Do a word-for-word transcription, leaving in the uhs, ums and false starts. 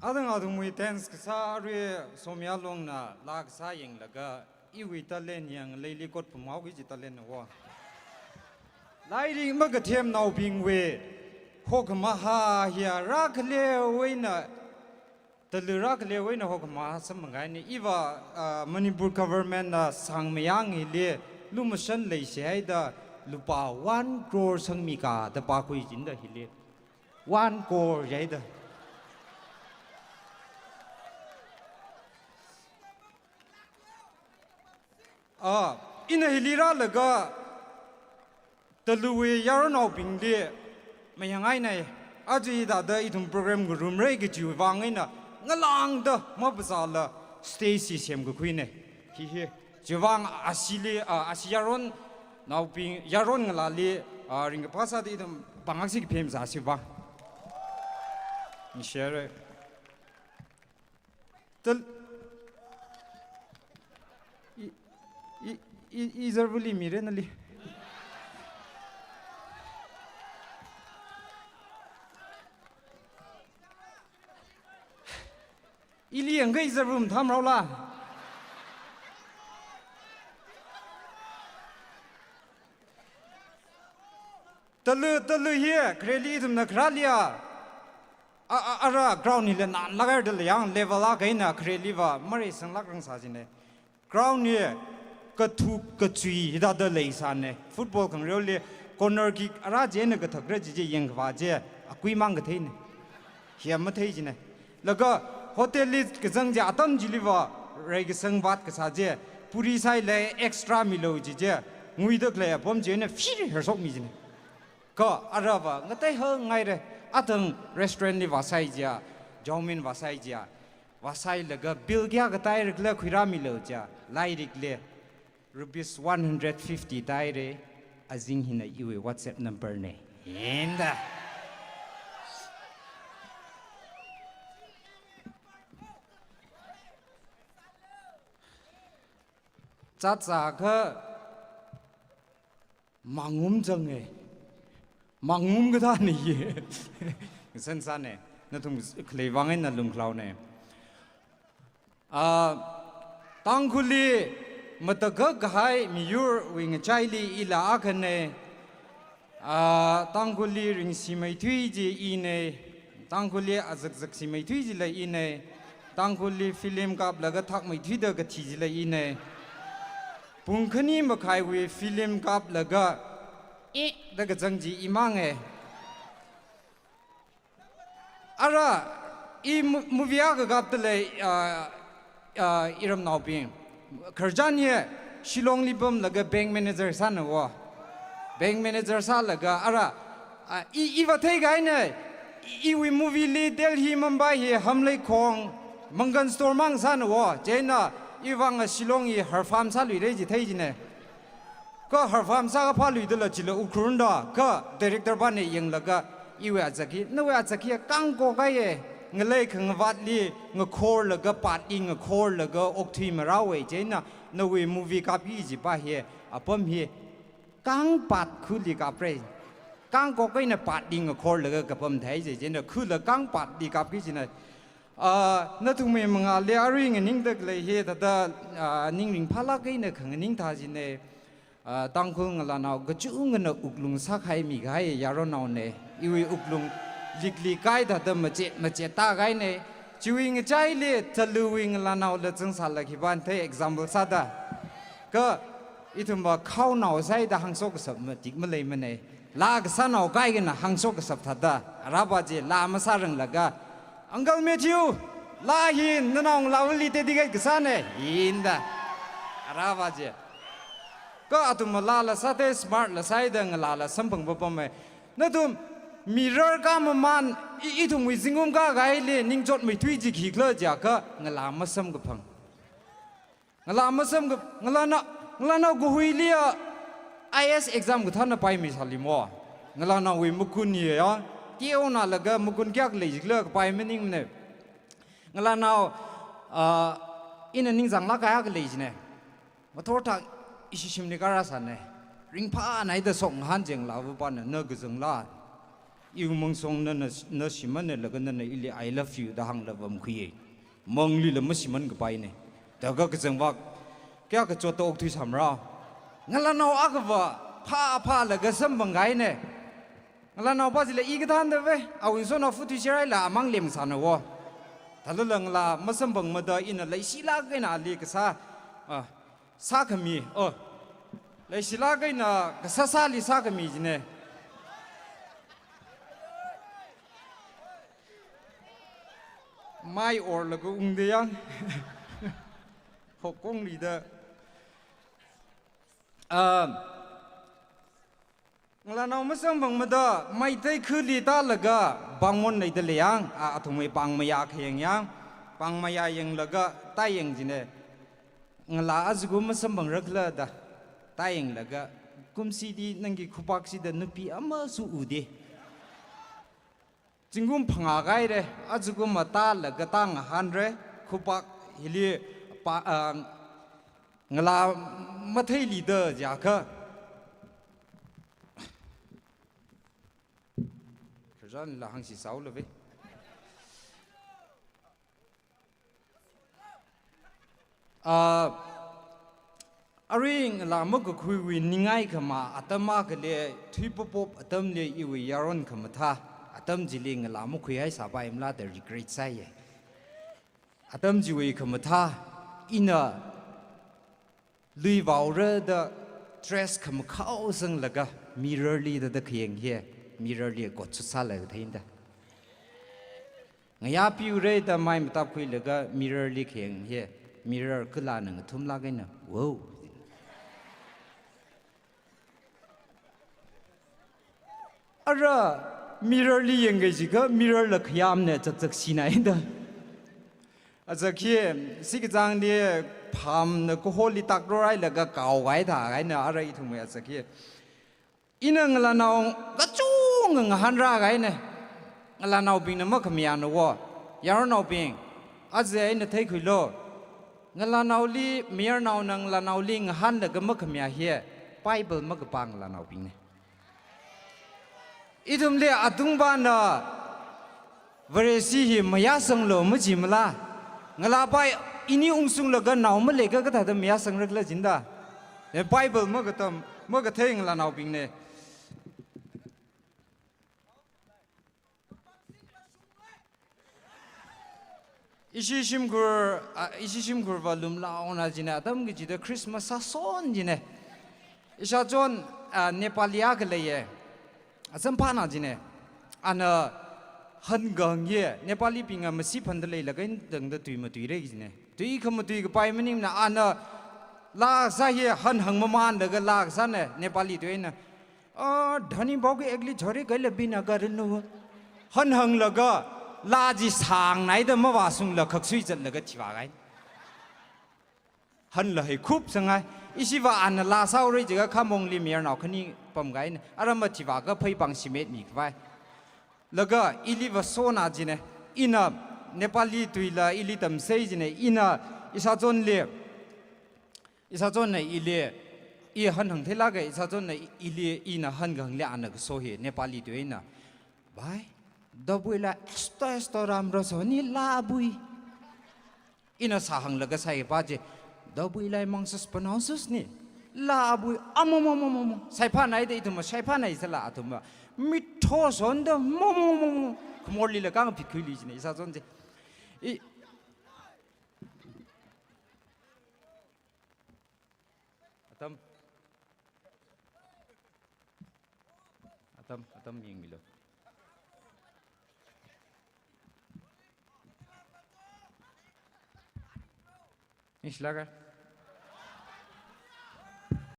Adang athumwui dance kasā arui Somya Longna laa kasā yanglaga iwui talent yang leili kot pumhao kaji talent na wo. Lairik makathemnaobingwui hokhamaha hiya rākhalei eina, Talu rākhalei eina hokhama samphang kahaina. Iva, ah, Manipur government na sangmayang hili lumashan leishi haida lupā one crore sangmi ka da pākhui jida hili. One crore jihaida. Ah, ina hili rālaga Taluwui yaronnaobingli mayang eina, aja hithāda ithum program ngarumra kajiwui vang eina ngalāngda mapazāla stage hi semkakhuina. Hi hi. Chiwui vang ashili, ah, ashi yaronnaobing, yaron ngalāli, ah, ringkaphā sāda ithum pāngakshi kaphemsa siva. Nishare. Tal-, i, i, i, i zarvali mira nali. Ili yangkha i zarvu mathāmara la. Talu, talu hi, khareli ithumna kharāli a, a, a, ara ground hila nānlāk haida lei yang level akha eina khareli va mareisanglāk rang sā jina. Ground hi kathuk kachui hithāda leisāna. Football khangareoli corner kick ara china kathakra chi chi yangkhavā chi, akui mang katheina. Hi mathei jina. Laga hotel li kazang chi atam chili va, rai kasang vāt kasā chi, puri sālei extra milo chi chi, nguida khalei apam china fir hershokmi jina. Kha ara va ngatei hangaira, athang restaurant li vāsai chiya, chow mein vāsai chiya, vāsailaga bill kayākha tāhaira khala khuirāmilo chiya, lairikli rupees one hundred fifty tāhaira, azing hina iwui WhatsApp number na. Hina. Chāchākha mangum changa. Mangum kathāna hi. San sāna. Nathum khalei vang eina lungkhalaona. Ah, Tangkhulli matakhak kahai miyurwui ngachaili ila akhana. Ah, Tangkhulli ringsimeithui chi ina. Tangkhulli azakzaksimeithui chila ina. Tangkhulli film kaplaga thakmeithuida kathi chila ina. Pung khani makhaiwui film kaplaga, eh, da kazang chi imanga. Ara, i mo-, movie akha kapta lei, ah, ah, iramnaobing. Khararchan hi Shillongli pamlaga bank manager sāna wo. Bank manager sālaga ara, ah, i, iva theikahaina, i, iwui movie li Delhi, Mumbai hi Hamleikhong, Mangan Store mang sāna wo. Chieina iwui vang a Shillong hi Har Farm sāluira chi thei jina. Kha Har Farm sākaphā luidala chila Ukhrul da, kha director pāna yanglaga iwui azak hi, nawui azak hi kangkok kahai, ngalei khangavātli ngakhorlaga, pātli ngakhorlaga okthui marāwei chieina, nawui movie kapki kajipa hi, apam hi kangpat khuli kapra. Kangkok eina pātli ngakhorlaga kapam thei chi, chieina khula kangpatli kapki kajina. Ah, nathumwui mangāli arui nganingda khalei hi thāda, ah, ning ringphālāk eina khanganing thā jina. Ah, Tangkhul ngalānao kachungkhana wuklung sākhaimi kahai yaronnaona. Iwui wuklung likli kai thāda machet, machet tākahaina. Chiwui ngachaili Taluwui ngalānaola zangsālāk hipa thei example sāda. Kha ithumva khaonao sāhaida hāngshok kashap matik maleimana. Laa kasānao kaikhana hāngshok kashap thāda. Araba chi laa masāranglaga, "Uncle Matthew, laa hi nanao ngalāvali dedicate kasāna," hina da. Araba chi. Kha athum laala sāthei, smart la sāhaida ngalāla samphang papama. Nathum mirar kamaman, i, ithumwui zingkum kakahaili ningchotmeithui chi khikhala jiakha ngalā masamkaphang. Ngalā masamka, ngalāna, ngalānao kahuili a I A S exam kathāna paimi sāli mo. Ngalānaowui magun hi ya, teonalaga magun kayākha lei jikhala kapai maningmana. Ngalānao, ah, ina ningzanglāk kahai akha lei jina. Mathor thak ishi shimli karāsāna. Ringphānaida shokngahān jing lavu pana na kazangla. Iwui mangshong nana, na shimānlaga nana ili "I love you" da hāngla vāmkhuiya. Manglila mashimānkapaina. Thākha kachangvak, kayākha chotta okthuisāmara. Ngalānao akhava phā phālaga samphangkahaina. Ngalānaopa chila i kathānda ve, awui ngasotnao fu thuisharaila amang lemsāna wo. Thālala ngalā masamphangmada ina leishilāk eina ali kasā, ah, sākhami, oh, leishilāk eina kasā sāli sākhami jina. Mai orlaga ungda yang. Hokkonglida. Ah, ngalānao masamphangmada Meitei khali tālaga pāngmon leida lei yang, a, athumwui pāng mayā khayang yang, pāng mayā yanglaga tāyang jina. Ngalā ajakum masamphangrakhala da tāyanglaga, kumshidi nangki khupakshida nupi amāsu ude. Zingkum phangā kahaira, ajakum matālaga tāngahānra, khupak hili pa, ah, ngalā matheili da jiakha. Khararchanla hāngsi sāhaolu ve. Ah, arui ngalā makakhuiwui ningai khamā atam akha lei, thuipopop atamli iwui yaron khamathā atam chili ngalā makhuihai sāpaimala da regret sāya. Atam chiwui khamathā, ina lui vaora da dress khamakhao sanglaga mirror li da, da khayang hi, mirror li kotsu sālaga theida. Ngayā piura da mai matapkhuilaga mirror li khayang hi, mirror kala nang thumlāk eina, wow. Ara mirror li yangkajikha mirror la khayamna chakchak sinaida. Azak hi, sikachāngli phamna kaholi takrorhailaga kaokaitha kahaina ara ithumwui azak hi. Ina ngalānao kachungkha ngahānrākahaina. Ngalānaobingna makhamayāna wo. Yaronnaobing, aja eina theikhuilu. Ngalānaoli, mayarnaona ngalānaoli ngahānlaga makhamayā hi, Bible makapā ngalānaobingna. Ithumli atungpana Vareshi hi mayāsanglu majimala. Ngalāpa ini ungshunglaga nao maleikha kathāda mayāsangrakhala jinda. Bible makatam, makathei ngalānaobingna. Ishi shimkhur, ah, ishi shimkhurva lumlaona jina, atam kachida Christmas sāson jina. Ishāchon, ah, Nepali akha leiya. Asamphana jina. Ana han kahāng hi, Nepalibingna masi phanda leilaga eina tangda tui matuira jina. Tui khamatui kapai maningmana ana laa kasā hi han hāngmamānlaga laa kasāna, Nepali tui eina. "Ah, dhani bau ki ekli chhori kaila bina garnu." Han hānglaga, laa chi sāngnaida mavāshungla khaksui zatlaga thivākahai. Hanla heikhup sanghai. Ishiva ana laa sāhaora jiakha khamongli mayarnao khani pamkahaina. Ara mathivākha pheipāng shimet mikhavai. Laga iliva sona jina. Ina Nepali tuila ili tamsei jina. Ina ishāchonli Ishāchonna ili, i han hāngtheilāka, ishāchonna ili, ina han kahāngli ana kaso hi, Nepali tui eina. "Bhai, dabuila esto esto ramro soni labui." Ina sāhānglaga saipa chi, "Dabuila mangsus panausus ni. Labui, amomomomom." Saiphānaida ithumva, saiphānai sāla athumva. "Mitho sonda momomomo." Khamorlila kangphit khuili jina, ishāchon chi. I, Atam. Atam, atam yangmilu. Ningshilāka?